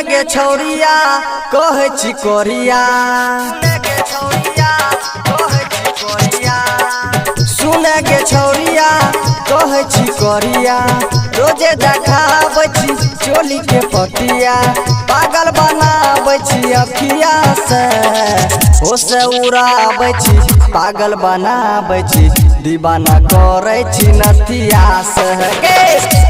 गे छौरिया कहै छी कोरिया, सुन गे छौरिया कहै छी कोरिया, रोजे देखाबै छी चोली के पटिया, पागल बनाबै छी अखिया से, होश उड़ाबै छी पागल बनाबै छी, दीवाना करै छी नथिया से गे,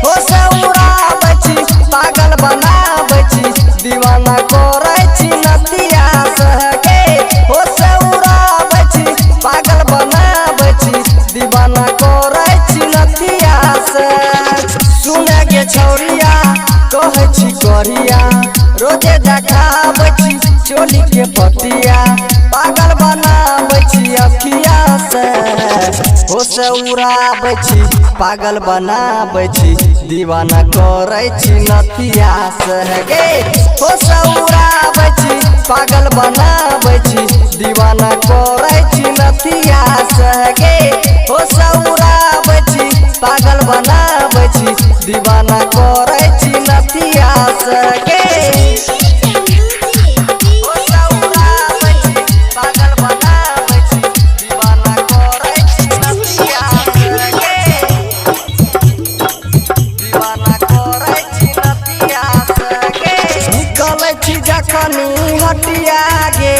होश उड़ाबै छी पागल बनाबै छी, दीवाना करै छी नथिया से गे, होश उड़ाबै छी पागल बनाबै छी, दीवाना करै छी नथिया से। सुन गे छौरिया कहै छी कोरिया, रोजे देखाबै छी चोली के पटिया, पागल बनाबै छी अखिया से, होश उड़ाबै छी पागल बनाबै छी, दीवाना करै छी नथिया से गे, होश उड़ाबै छी पागल बनाबै छी, दीवाना करै छी नथिया से गे, होश उड़ाबै छी पागल बनाबै छी, दीवाना करै छी नथिया से गे। जखनी हटिया गे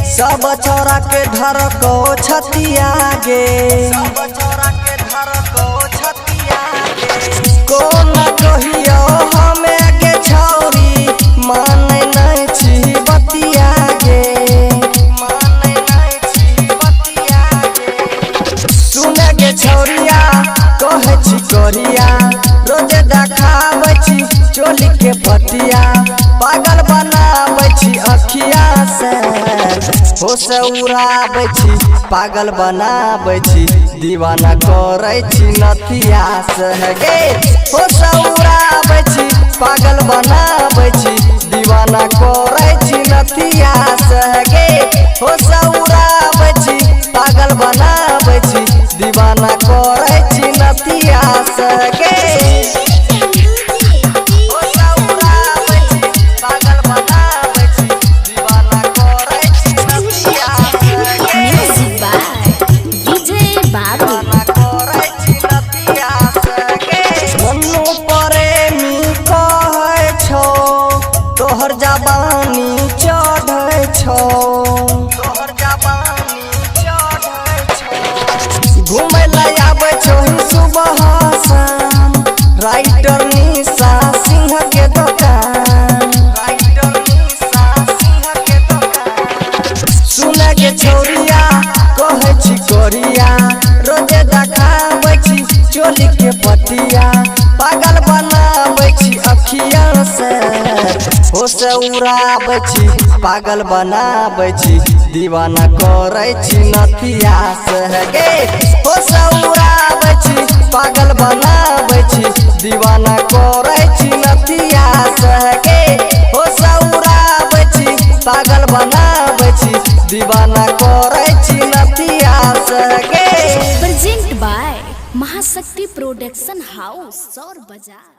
सब छौरा के धरको छतिया गे, सब छौरा के धरको छतिया गे, कोना कहियो हमे गे छौरी मानै नै छी बतिया गे, मानै नै छी बतिया गे। सुन गे छौरिया कहै छी कोरिया, रोजे देखाबै छी चोली के पटिया, पागल बनाबै छी अखिया से, होश उड़ाबै छी पागल बनाबै छी, दीवाना करै छी नथिया से गे, होश उड़ाबै छी पागल बनाबै छी, दीवाना करै छी नथिया से गे, होश उड़ाबै छी पागल बनाबै छी, दीवाना करै छी नथिया से गे। तोहर जवानी चढ़ै छौ, तोहर जवानी चढ़ै छौ, घुमै लै आबै छौ सुबह शाम, राइटर निशा सिंह के दोकान, राइटर निशा सिंह के दोकान। सुन गे छौरिया कहै छी कोरिया, रोजे देखाबै छी चोली के पटिया, पागल बनाबै छी अखिया से, होश उड़ाबै छी पागल बनाबै छी, दीवाना करै छी नथिया से गे, होश उड़ाबै छी पागल बनाबै छी, दीवाना करै छी नथिया से गे, होश उड़ाबै छी पागल बनाबै छी, दीवाना करै छी नथिया से गे। Present by Mahashakti production house, Saur Bazar.